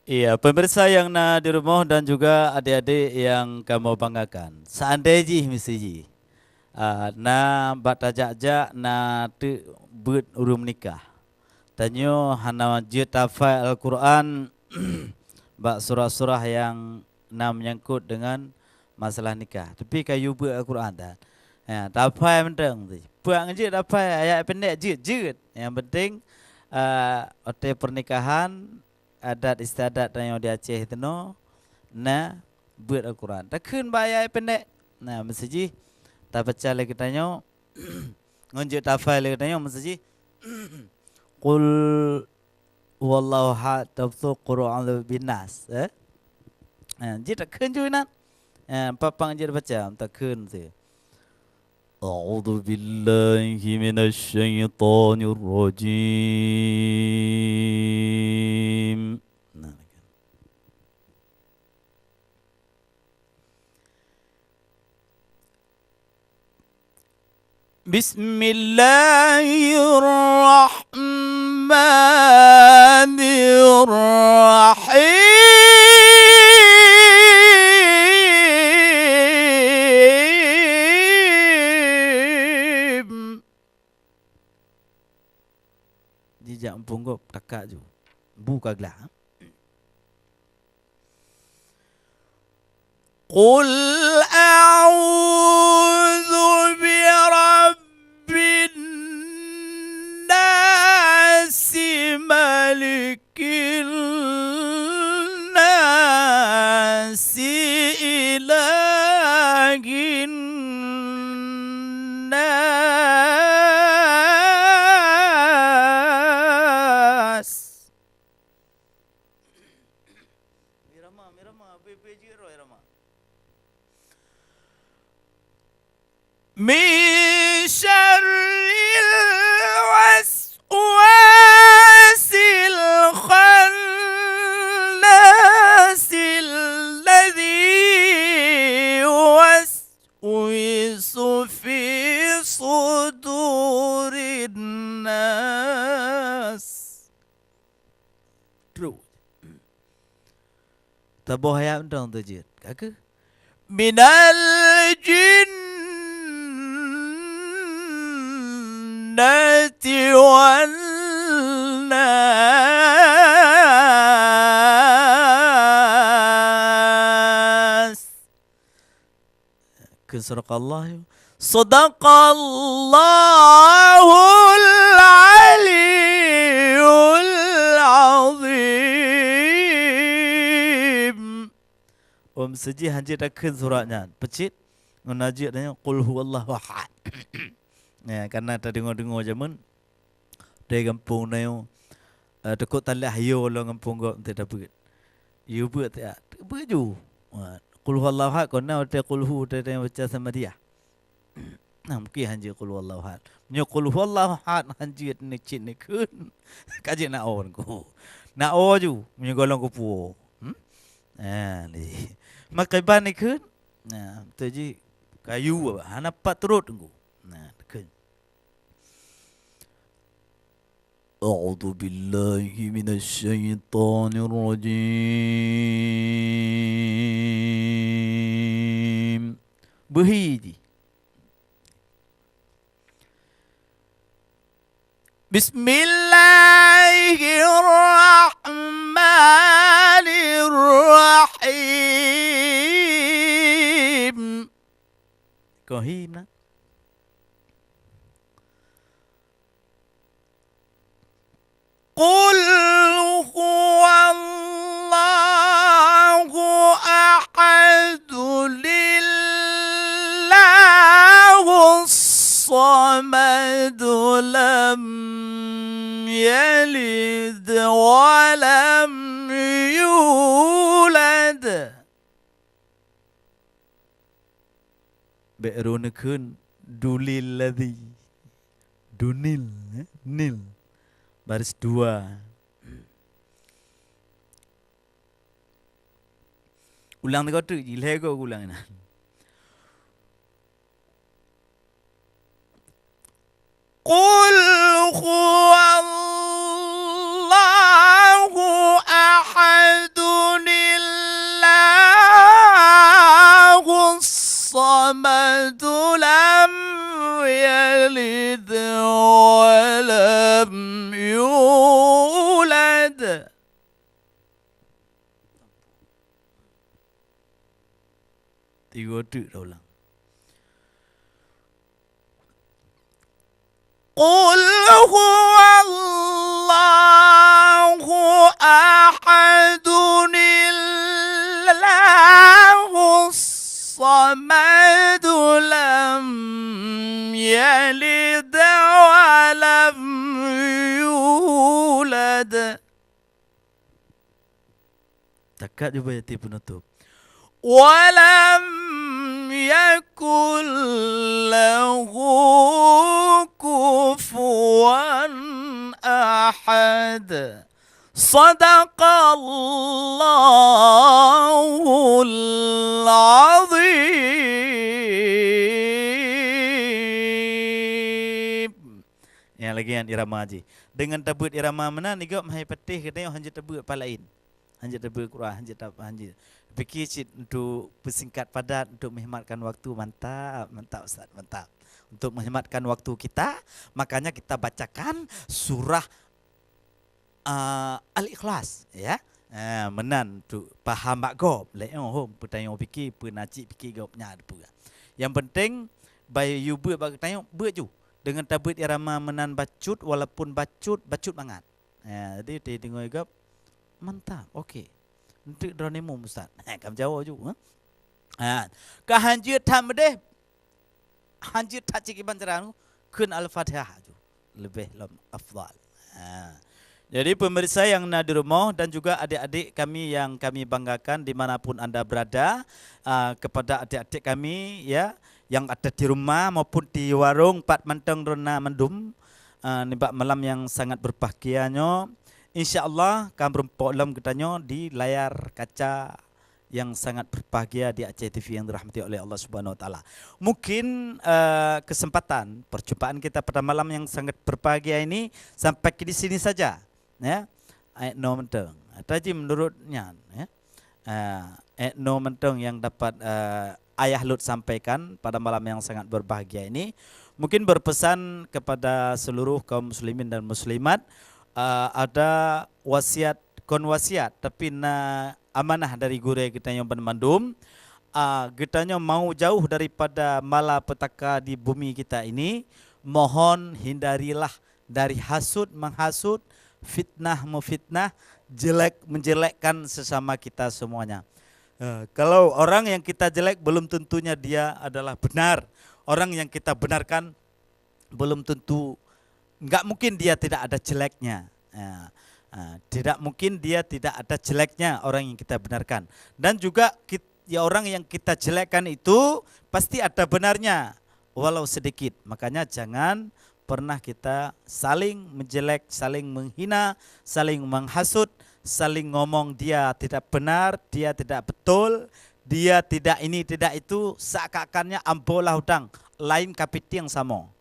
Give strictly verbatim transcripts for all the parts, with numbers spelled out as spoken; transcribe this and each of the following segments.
Iya, pemirsa yang na di rumoh dan juga adik-adik yang kamoe banggakan. Seandai jih misi jih, ah, na bak tajak-jak na teuk beuet ureuëng menikah. Tanyoe hana jeuet tahafai Al-Quran bak surah-surah yang na meunyangkot dengan masalah nikah. Tapi ka yue beuet Al-Quran tan. Ya, tahafai mantong tu. Peue nyang jeuet tahafai, ayat pendek jeuet, jeuet. Yang penting, ah, watée pernikahan, adat istiadat tanyoe di Aceh teunoe, na beuet Al-Quran. Takheun bak ayat pendek. Nah, meuseujih tabaca lé geutanyoe, ngon jeuet tahafai lé geutanyoe, meuseujih, "Qul huwallahu ahad, tabtu qul a'udzu birabbin nas," eh? Nah, jeuet takheun ju inan. Eh, papang jeuet baca, takheun tu. أعوذ بالله من الشيطان الرجيم. بسم الله الرحمن الرحيم. Jijak muphom gob takak ju. Bu ka glah. قل أعوذ برب الناس، ملك الناس، إله الناس. Irama, irama, bebe jiro irama. من شر الوسواس الخناس الذي يوسوس في صدور الناس. Trok. Taboh ayat mantong tu jeuet. Ka keuh? من الجنة والناس. Kheun sadaqallah. صدق الله العلي العظيم. Ôm seujih hanjeuet takheun surat nyan. Peucit ngon hanjeuet nyan, "Qul huwallahu ahad." Ya, karena tadeungoe-deungoe jameun di gampông na nyoe, eh, teukot talah yo lom gampông gob teutabeuet. Yue beuet teuak, beuet ju. Ha, qul huwallahu ahad, kon na watée qul hu, watée baca sama dia. Nah, mungkin hanjeuet qul huwallahu ahad. Meunyoe qul huwallahu ahad hanjeuet neucit neukheun, ka jeuet na o ngon ku. Na o ju, meunyoe golom kupuo. Hmm? Ha, ni. Maka ban neukheun. Nah, beutôi jih kayu hana pat turot ngon ku. Nah, neukheun. أعوذ بالله من الشيطان الرجيم. Beuhi jih. بسم الله الرحمن الرحيم. Kon hi na. قل هو الله أحد، الله الصمد، لم يلد ولم يولد. Bék droeneuh kheun dulil ladzi. Dunil, eh? Nil. Baris dua. Ulang tiga teuk jih, lhée goe ulang inan. قل هو الله أحد. yalid wa lam yulad. Tiga teuk dah ulang. Qul huwallahu ahadun, Allahus samad, lam yalid wa lam yulad. Takat jubah yatim penutup. Walam yakul lahu kufuwan ahad. Sadaqallahul azim. Nyang lagée nyan irama jih. Deungon tabeuet irama meunan, igop hai patéh geutanyoe hanjeuet tabeuet pah laén. Hanjeuet tabeuet Quran, hanjeuet tab-, hanjeuet. Pike cit untuk peusingkat padat, untuk meuhematkan waktu. Mantap, mantap Ustaz, mantap. Untuk meuhematkan waktu kita, makanya kita bacakan surah, ah, Al-Ikhlas, ya. Ah, meunan untuk paham bak gob. Lé, oh, hom, peutanyong pike, peuna cit pike gob nyan peue. Nyang penting, bayeue beuet bak geutanyoe, beuet ju. Deungon tabeuet irama meunan bacut, walaupun bacut, bacut mangat. Ha, jadi, di deungoe gob, mantap, oke. Enteuk droeneuh mum, Ustaz. Ha, ka meujaweub ju, ha? Ha, ka hanjeuet that meudeh, hanjeuet that cit kiban cara nu, kheun Al-Fatihah ju. Leubeh lom afdal. Ha. Jadi, pemirsa yang na di rumoh dan juga adik-adik kami yang kami banggakan di mana pun anda berada, ah, kepada adik-adik kami, ya, yang ada di rumah maupun di warong, pat mantong droeneuh na mandum, ah, nibak malam yang sangat berbahagia nyoe. Insya Allah, ka meurumpok lom geutanyoe di layar kaca yang sangat berbahagia di Aceh T V yang dirahmati oleh Allah Subhanahu Wa Taala. Mungkin, eh, kesempatan perjumpaan kita pada malam yang sangat berbahagia ini sampai ke di sini saja, ya. Ayat no mantong. Ataji menurut nyan, ya. Eh, ayat no mantong yang dapat, eh, Ayah Lut sampaikan pada malam yang sangat berbahagia ini. Mungkin berpesan kepada seluruh kaum muslimin dan muslimat, eh, ada wasiat, kon wasiat, tapi na amanah dari gurée geutanyoe banmandum. Ah, geutanyoe mau jauh daripada malapetaka di bumi kita ini, mohon hindarilah dari hasut menghasut, fitnah memfitnah, jelek menjelekkan sesama kita semuanya. Eh, kalau orang yang kita jelek, belum tentunya dia adalah benar. Orang yang kita benarkan, belum tentu, nggak mungkin dia tidak ada jeleknya. Ya, ah, tidak mungkin dia tidak ada jeleknya orang yang kita benarkan. Dan juga kit-, ya, orang yang kita jelekkan itu pasti ada benarnya, walau sedikit. Makanya jangan pernah kita saling menjelek, saling menghina, saling menghasut, saling ngomong dia tidak benar, dia tidak betul, dia tidak ini, tidak itu, seakan-akannya ambo lah udang, lain kapitieng samo.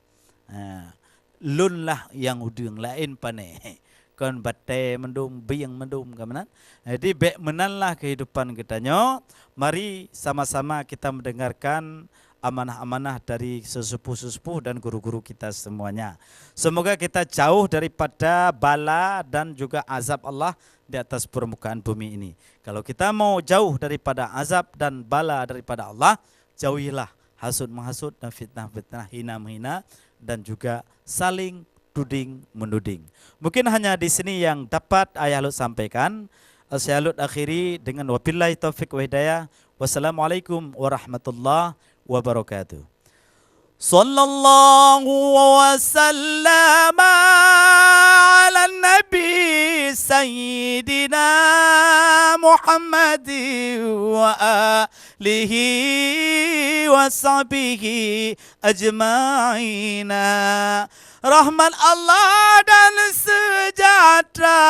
Ha, lôn lah nyang udeueng, laén pané. Kon batée mandum, bieng mandum, ka meunan. Jadi, bék meunanlah keuhidupan geutanyoe. Mari sama-sama kita mendengarkan amanah-amanah dari sesepuh-sesepuh dan guru-guru kita semuanya. Semoga kita jauh daripada bala dan juga azab Allah di atas permukaan bumi ini. Kalau kita mau jauh daripada azab dan bala daripada Allah, jauhilah hasut menghasut dan fitnah-fitnah, hina menghina, dan juga saling tuding menuding. Mungkin hanya di sini yang dapat Ayah Lut sampaikan. Saya Lut akhiri dengan wabillahi taufik wa hidayah. Wassalamualaikum warahmatullahi wabarakatuh. Sallallahu wa sallama ala nabi sayyidina Muhammad wa alihi wa sahbihi ajma'ina. Rahmat Allah dan sejahtera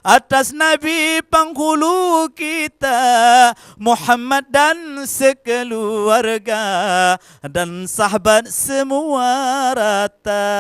atas Nabi penghulu kita Muhammad dan sekeluarga dan sahabat semua rata.